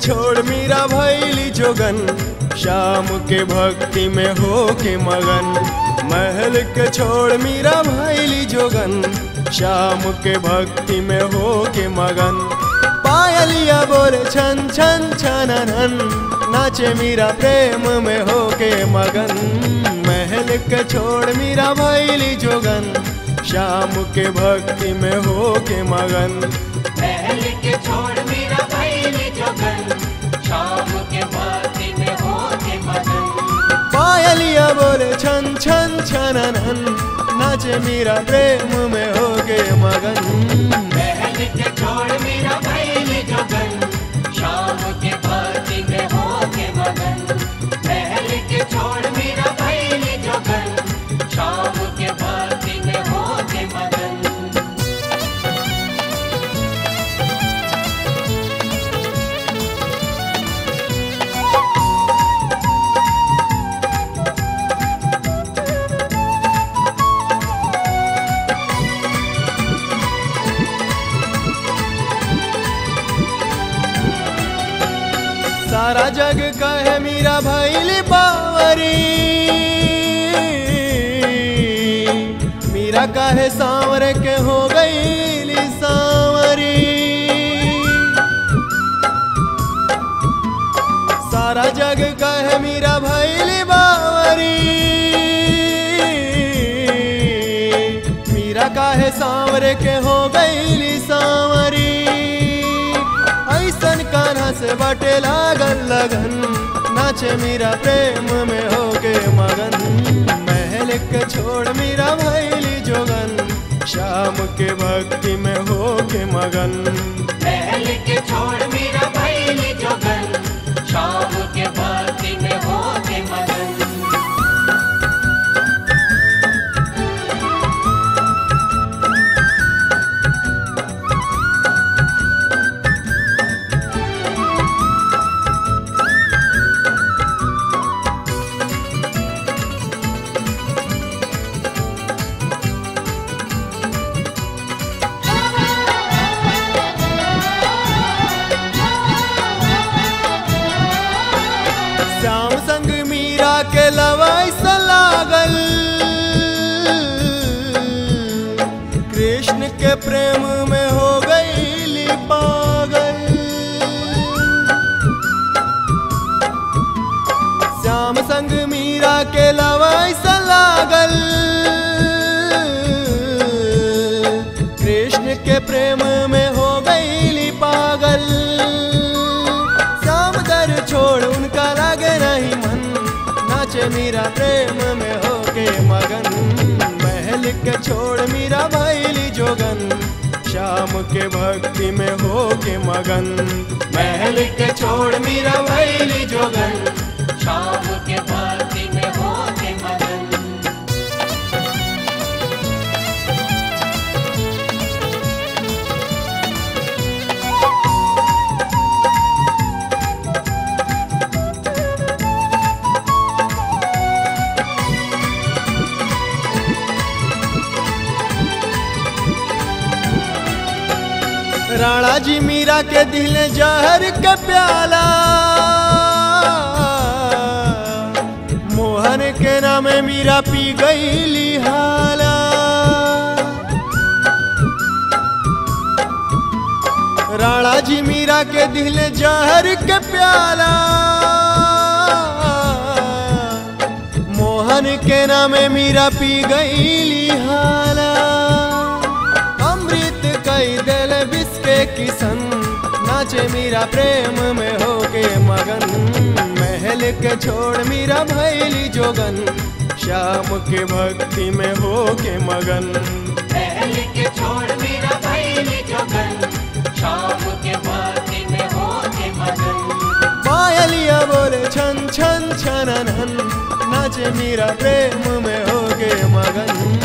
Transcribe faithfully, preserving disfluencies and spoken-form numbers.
छोड़ मीरा भैली जोगन, श्याम के भक्ति में हो के मगन। महल के छोड़ मीरा भैली जोगन, श्याम के भक्ति में हो के मगन। पायलिया बोले छन छन छननन, नाचे मीरा प्रेम में हो के मगन। महल के छोड़ मीरा भैली जोगन, श्याम के भक्ति में हो के मगन। महल के छोड़ मीरा भैली जोगन, श्याम के भक्ति में हो के मगन। पायलिया बोले छन छन छननन, नाचे मीरा प्रेम में हो के मगन। महल के छोड़ मीरा भैली जोगन, श्याम के भक्ति में हो के मगन। महल के छोड़ मीरा भैली जोगन, श्याम के भक्ति में हो के मगन। सारा जग कहे मीरा भैली बावरी, मीरा कहे सांवरे के हो गईली सांवरी। सारा जग कहे मीरा भैली बावरी, मीरा काहे सांवरे के हो गईली सांवरी। ऐसन कान्हा से बाटे लागल लगन, नाचे मीरा प्रेम में होके मगन। महल के छोड़ मीरा भैली जोगन, श्याम के भक्ति में होके मगन। महल के छोड़ मीरा भैली जोगन, श्याम के भक्ति में होके मगन। श्याम संग मीरा के लवाई से लागल, कृष्ण के प्रेम में हो गईली पागल। श्याम संग मीरा के लवाई से लागल, कृष्ण के प्रेम में हो गईली पागल। श्याम दर छोड़ उनका लागे नहीं मन, नाचे मीरा प्रेम में होके मगन। महल के छोड़ मीरा भैली जोगन, श्याम के भक्ति में होके मगन। महल के छोड़ मीरा भैली जोगन, श्याम के भक्ति में होके मगन। राणा जी मीरा के दिल जहर के प्याला, मोहन के नाम मीरा पी गईली हाला। राणा जी मीरा के दिल जहर के प्याला, मोहन के नाम मीरा पी गईली हाला। अमृत कई दिल बिस्के किसन, नाचे मीरा प्रेम में होके मगन। महल के छोड़ मीरा भैली जोगन, श्याम के भक्ति में होके मगन। महल के छोड़ मीरा भैली जोगन, श्याम के भक्ति में होके मगन। पायलिया बोले छन छन छननन, नाचे मीरा प्रेम में होके मगन।